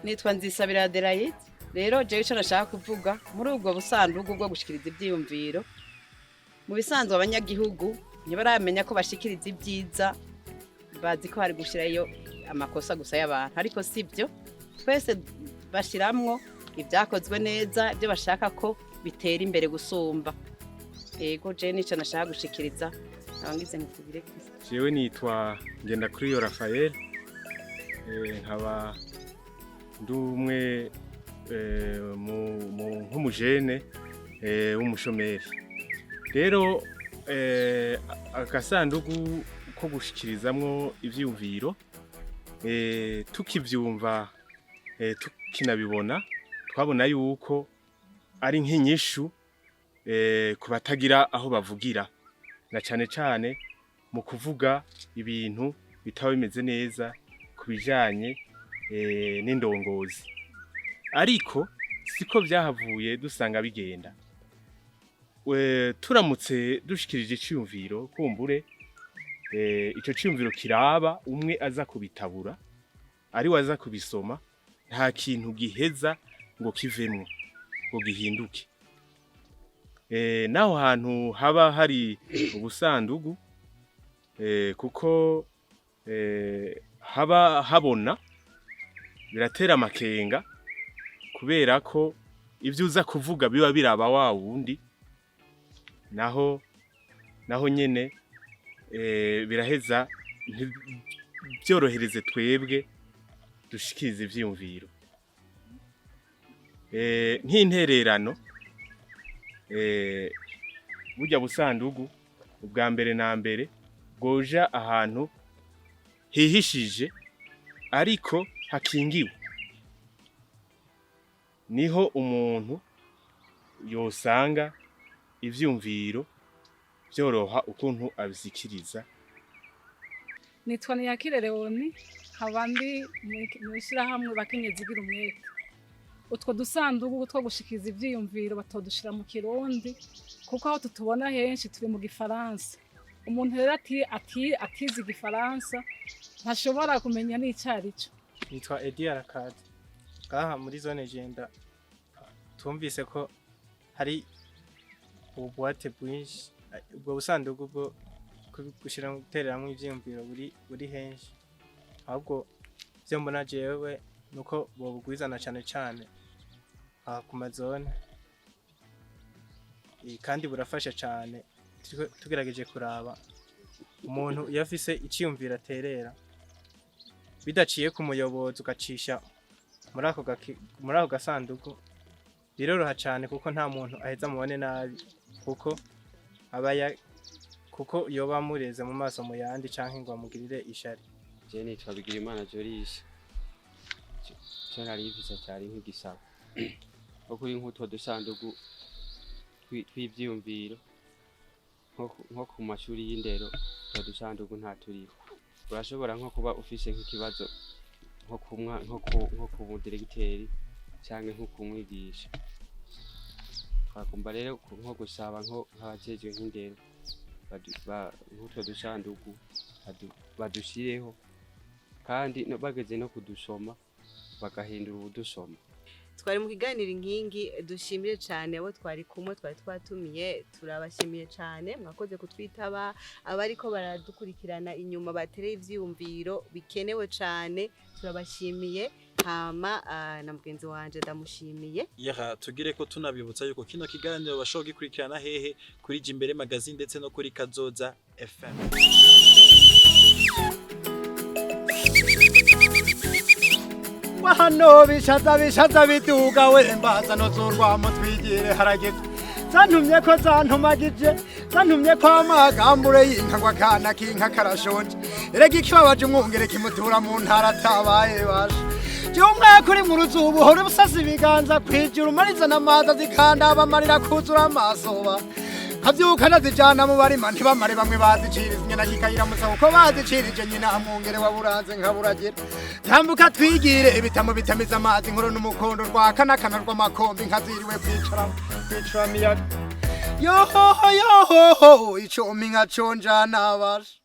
Nitwa Nzisabira Adelaide. Rero jewe ico nashaka kuvuga muri ubwo busandugu bwo gushikiriza ivyiyumviro, mu bisanzwe abanyagihugu ntibaramenya ko bashikiriza ibyiza. Bazi ko hari gushirayo amakosa gusa y'abantu, ariko sibyo. Twese bashiramwo ibyakozwe neza, ibyo bashaka ko bitera imbere gusumba. Ego, je nico nashaka gushikiriza. Abangize ntitubireke. Jewe nitwa Ngendakuriyo Raphael, nkaba ndi umwe nk'umujene w'umushomeri. Rero agasandugu ko gushikirizamwo ivyiyumviro, tukivyumva, tukinabibona, twabona yuko ari nk'inyishu ku batagira aho bavugira, na cane cane mu kuvuga ibintu bitaba bimeze neza ku bijanye n'indongozi. Ariko siko vyahavuye dusanga bigenda. Turamutse dushikirije iciyumviro, kumbure ico ciyumviro kiraba umwe aza kubitabura, ari we aza kubisoma, nta kintu giheza ngo kivemwo ngo gihinduke. Naho hantu haba hari ubusandugu, kuko haba habona, biratera amakenga, kubera ko ivyo uza kuvuga biba biraba wa wundi. Naho nyene biraheza ntivyorohereze twebwe dushikiriza ivyiyumviro. Nk'intererano, burya busandugu ubwa mbere na mbere bwoja ahantu hihishije ariko hakingiwe, niho umuntu yosanga ivyumviro vyoroha ukuntu abisikiriza. Nitwa Niyakire Leoni, nkaba ndi mu ishyirahamwe Bakenyezi Gira Umwete. Utwo dusandugu two gushikiza ivyiyumviro batodushira mu Kirundi, kuko aho tutubona henshi turi mu Gifaransa. Umuntu rero atize Igifaransa ntashobora kumenya n'ico arico. Nitwa Edi Arakazi. Ngaha muri zone Jenda twumvise ko hari ubu boîte bwinshi, ubwo busandugu bwo gushira gutereramwo ivyiyumviro buri henshi. Ahubwo ivyo mbona jewe nuko bobugwizana cane cane aha ku mazone. Kandi burafasha cane. Turiko tugerageje kuraba, umuntu iyo afise iciyumviro aterera bidaciye ku muyobozi, ugacisha muri ako gasanduku, biroroha cane, kuko nta muntu aheza mubone nabi, kuko aba ya kuko yoba amureze mu maso mu yandi canke ngo amugirire ishari. Je nitwa Bigirimana Joris. Ico nari mfise cari nk'igisabo nko kuri nk'utwo dusandugu tw'ivyiyumviro, nko ku mashuri y'indero utwo dusandugu nta turiho. Urashobora nko kuba ufise nk'ikibazo nko ku mudiregiteri canke nko kumwigisha. Twagomba rero nko gusaba nk'abajejwe nk'indero nk'utwo dusandugu badushireho, kandi bageze no kudusoma bagahindura ubudusoma. Twari mu kiganiro Inkingi. Dushimire cyane abo twari kumwe, twari twatumiye. Turabashimiye cyane, mwakoze kutwitaba. Abariko baradukurikirana inyuma batereye ivyiyumviro bikenewe cyane, turabashimiye. Hama na mugenzi wanje ndamushimiye. Yaha tugire ko tunabibutsa yuko kino kiganiro bashobora gikurikirana hehe? Kuri Jimbere Magazine ndetse no kuri Kazoza FM. Hano bishaza bishaza biduga we, mbaza no zurwamo twigire. Harageze zantumye ko zantumagije, zantumye ko amagambure y'inka ngo akana k'inka karashonje. Erega ikibabaje umwungere kimutura mu ntara atabaye basha. Jewe umwaka uri mu ruzuba uhora ubusasa ibiganza kwijura, umariza n'amazi zikandaba amarira kuzura amasoba. Nkavyuka ndazijana mu barima, ntibamare bamwe baziciriza inyana kikayiramutsa kuko bazicirije nyina. Amwungere waburaze nkaburagira, tambuka twigire ibitamo bitamiza amazi, inkuru n'umukondo rwakanakana rw'amakombe nkaziriwe kwicara kwicara miyaga. Yohoho yohoho, ico inka conjana basha.